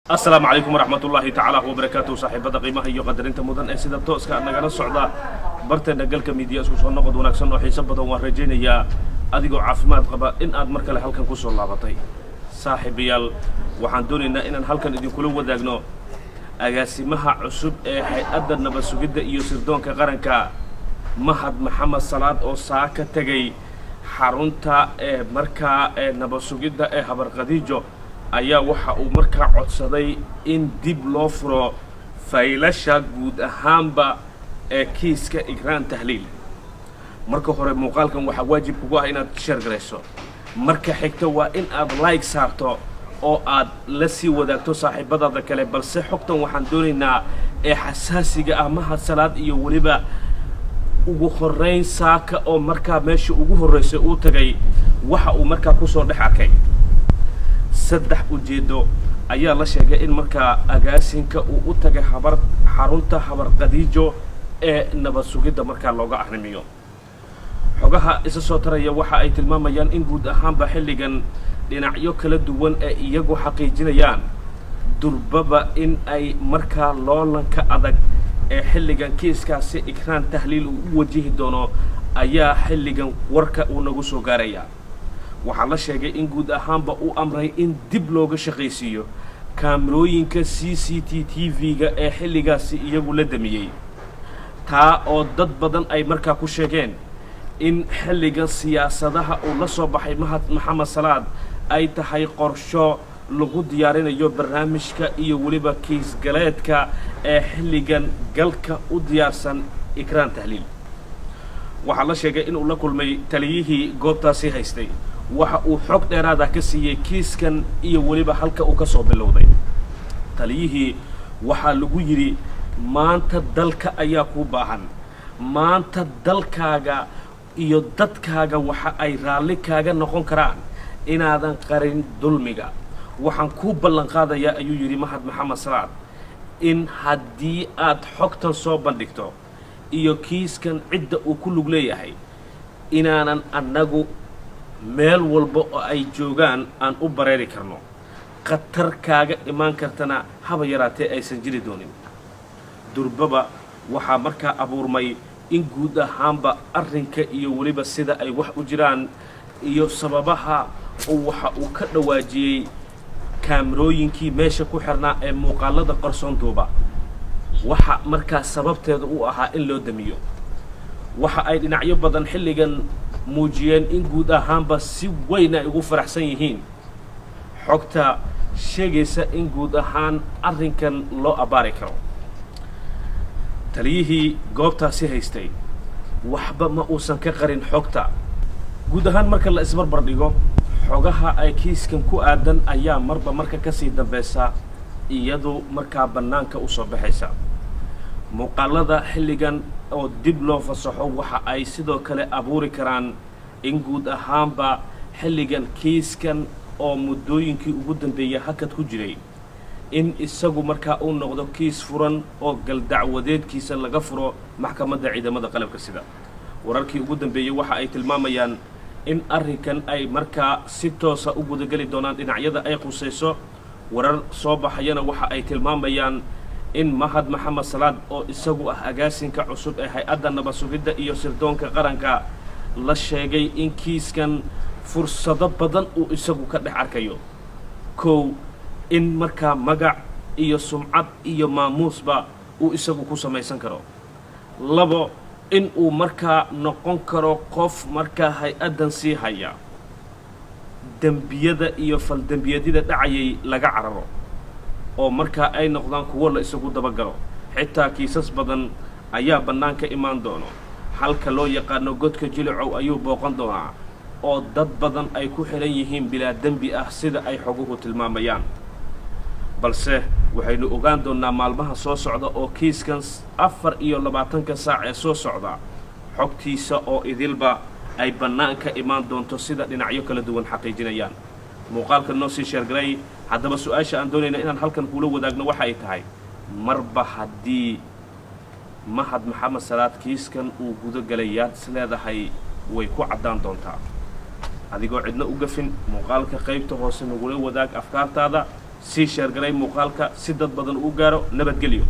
Asalaamu calaykum waraxmatullaahi tacaala wabarakaatuhu. Saaxiibada qiimaha iyo qadarinta mudan ee sida tooska aad nagala socda barteena Galka Miidiya, isku soo noqod wanaagsan oo xiiso badan. Waan rajaynayaa adigoo caafimaad qaba in aad mar kale halkan kusoo laabatay. Saaxiibayaal, waxaan doonaynaa inaan halkan idinkula wadaagno agaasimaha cusub ee Hay-adda Nabad Sugidda iyo Sirdoonka Qaranka, Mahad Maxamed Salaad, oo saa ka tegay xarunta ee markaa ee nabad sugidda ee Habarqadiijo, ayaa waxa uu markaa codsaday in dib loo furo faylasha guud ahaanba ee kiiska Ikraan Tahliil. Marka hore, muuqaalkan waxaa waajib kugu ah inaad share garayso. Marka xigta, waa in aad like saarto oo aad la sii wadaagto saaxiibadaada kale. Balse xogtan waxaan doonaynaa ee xasaasiga ah, Mahad Salaad iyo weliba ugu horrayn saaka oo markaa meesha ugu horraysay uu tagay, waxa uu markaa kusoo dhex arkay. Saddex ujeeddo ayaa la sheegay in markaa agaasinka uu u tagay habar xarunta Habarqadiijo ee nabad sugidda markaa looga arrimiyo. Xogaha isa soo taraya waxa ay tilmaamayaan in guud ahaanba xilligan dhinacyo kala duwan ee iyagu xaqiijinayaan durbaba in ay markaa loolanka adag ee xilligan kiiskaasi Ikraan Tahliil uu u wajihi doono ayaa xilligan warka uu nagu soo gaaraya. Waxaa la sheegay in guud ahaanba uu amray in dib looga shaqaysiiyo kaamirooyinka CCTV-ga ee xilligaasi iyagu la damiyey, taa oo dad badan ay markaa ku sheegeen in xilligan siyaasadaha uu la soo baxay Mahad Maxamed Salaad ay tahay qorsho lagu diyaarinayo barnaamijka iyo weliba kiisgaleedka ee xilligan galka u diyaarsan Ikraan Tahliil. Waxaa la sheegay inuu la kulmay taliyihii goobtaasi haystay. Waxa uu xog dheeraada ka siiyey kiiskan iyo weliba halka uu ka soo bilowday. Taliyihii waxaa lagu yidhi: "Maanta dalka ayaa kuu baahan, maanta dalkaaga iyo dadkaaga waxa ay raalli kaaga noqon karaan inaadan qarin dulmiga. Waxaan kuu ballan qaadayaa," ayuu yidhi Mahad Maxamed Salaad, "in haddii aad xogtan soo bandhigto iyo kiiskan cidda uu ku lug leeyahay, inaanan annagu meel walba oo ay joogaan aan u bareeri karno, khatar kaaga imaan kartana haba yaraatee aysan jiri doonin." Durbaba waxaa markaa abuurmay in guud ahaanba arrinka iyo weliba sida ay wax u jiraan iyo sababaha uu waxa uu ka dhawaajiyey kaamirooyinkii meesha ku xirnaa ee muuqaalada qarsoon duuba, waxa markaa sababteeda u ahaa in loo damiyo. Waxa ay dhinacyo badan xilligan muujiyeen in guud ahaanba si weyn ay ugu faraxsan yihiin xogta sheegaysa in guud ahaan arrinkan loo abbaari karo. Taliyihii goobtaasi haystay waxba ma uusan ka qarin xogta. Guud ahaan, marka la isbarbar dhigo xogaha ay kiiskan ku aadan ayaa marba marka kasii dambeysa iyadu markaa bannaanka u soo baxaysa. Muuqaalada xilligan oo dib loo fasaxo waxa ay sidoo kale abuuri karaan in guud ahaanba xilligan kiiskan oo muddooyinkii ugu dambeeyay hakad ku jiray in isagu markaa uu noqdo kiis furan oo galdacwadeedkiisa laga furo Maxkamadda Ciidamada Qalabka Sida. Wararkii ugu dambeeyey waxa ay tilmaamayaan in arrinkan ay markaa si toosa u gudageli doonaan dhinacyada ay qusayso. Warar soo baxayana waxa ay tilmaamayaan in Mahad Maxamed Salaad, oo isagu ah agaasinka cusub ee Hay-adda Nabad Sugidda iyo Sirdoonka Qaranka, la sheegay in kiiskan fursado badan uu isagu ka dhex arkayo. Kow, in markaa magac iyo sumcad iyo maamuusba uu isagu ku samaysan karo. Labo, in uu markaa noqon karo qof markaa hay-addan sii haya dembiyada iyo faldembiyadida dhacayay laga cararo, oo markaa ay noqdaan kuwo la isagu dabagalo. Xitaa kiisas badan ayaa bannaanka imaan doono. Halka loo yaqaano godka Jilicow ayuu booqan doonaa, oo dad badan ay ku xidhan yihiin bilaa dembi ah, sida ay xoguhu tilmaamayaan. Balse waxaynu ogaan doonnaa maalmaha soo socda oo kiiskan 24-ka saac ee soo socda xogtiisa oo idilba ay bannaanka imaan doonto, sida dhinacyo kala duwan xaqiijinayaan. Muuqaalka noo sii share garay. Haddaba, su-aasha aan doonayna inaan halkan kuula wadaagno waxa ay tahay: marba haddii Mahad Maxamed Salaad kiiskan uu gudo galay, yaad is leedahay way ku caddaan doontaa? Adigoo cidna u gafin, muuqaalka qaybta hoose nagula wadaag afkaartaada. Sii share garay muuqaalka si dad badan uu gaaro. Nabadgelyo.